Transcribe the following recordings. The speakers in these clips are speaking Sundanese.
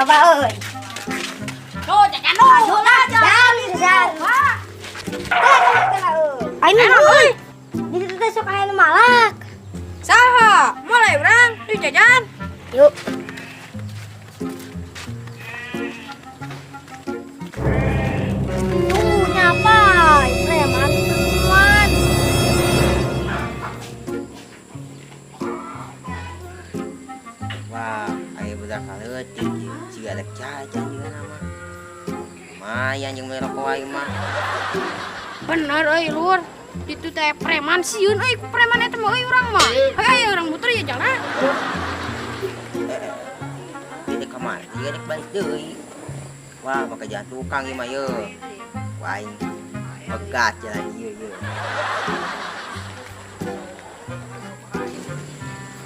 Loba euy. Tuh, jajan dulu. Lah, jajan, jajan. Ayo euy. Di situ teh sok aya nu malak. Saha? Mulai urang, di jajan. Yuk. Tuh, nyapa? Preman temuan. Wah, aya budak kaleutik ieu siga rek jajan juga nama. Lumayan jeung meuli rokok aing mah. Bener euy, Lur. Ditu teh preman sieun euy ku preman eta mah euy urang mah. Hayu urang muter ya jalan. Ini kamari ieu rek balik deui. Wah, bakal jalan tukang ieu mah ye. Wah, aing pegat jalan ieu ye.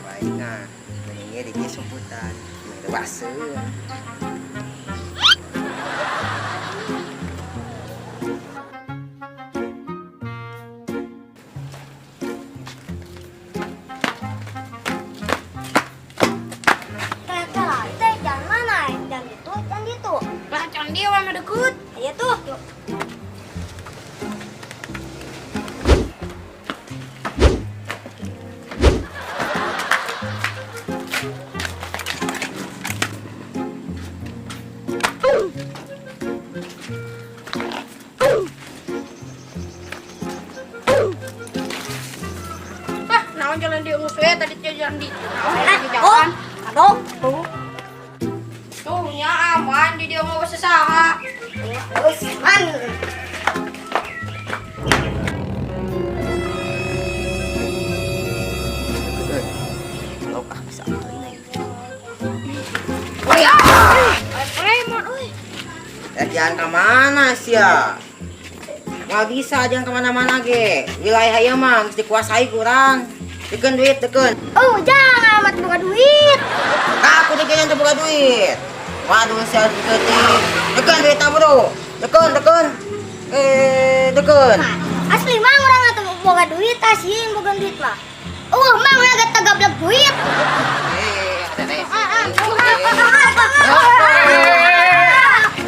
Wah, aing ah, mending ieu di dieu sumputan. Mending baseun. Teh, jalan mana? Jalan itu, jalan itu. Lah can dia we mah deket. Ayo tuh. Yuk. Hah, naon jalan di geus we tadi teh jalan di. Naon lagi Oh, jalan. aduh. Tuh. Tuh nya aman di dia mau saha. Terus, man. Kalau ah bisa apa ini? Oh ya. Preman euy. Eh, jangan kemana sih ya? Nggak bisa, jangan kemana-mana ge. Wilayah ieu mah geus dikuasai kurang. Deken duit, deken. Oh, jangan amat buka duit. Aku deken yang buka duit. Waduh, saya diketik. Deken duit tak bro. Deken, deken. Deken. Nah, asli mang orang atau boga duit, asin boga duit mah. Oh, mang agak tagablek duit. Teteh.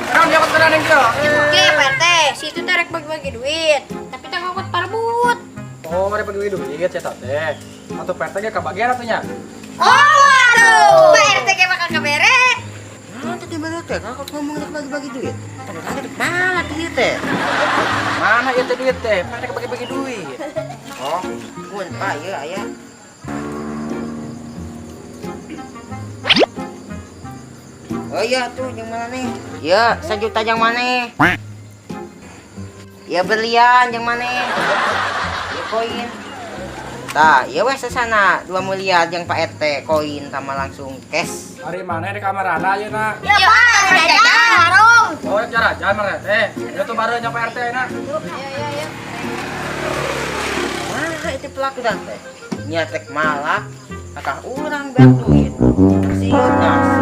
Sekarang dia keteran yang kira. Oke, Pak RT, situ teh rek bagi-bagi duit, tapi teh ngangkut parebut. Oh, mereka bagi duit ya teh. Atau Pak RT ge kabagian atuh nya. Oh, waduh. Pak RT ge bakal kabere. Nah, tadi baru teh, kalau ngomong rek bagi-bagi duit. Tadi kan rek mana duit teh? Mana ieu teh duit teh? Pak RT bagi-bagi duit. Oh, mun Pak ieu aya. Oh iya tuh yang mana nih? Ya, sejuta yang mana? Ya berlian yang mana? Ya koin. Tah, ya wes sana 2 miliar yang Pak RT koin sama langsung cash. Hari mana di kamar ana ayeuna? Ya, Pak, jajan warung. Oh, jalan mana teh? Ya tuh baru nya Pak RT ayeuna. Ayo, ayo, ayo. Wah, itu pelaku dan teh. Nyatek malak, akah urang beak duit. Sieun nah.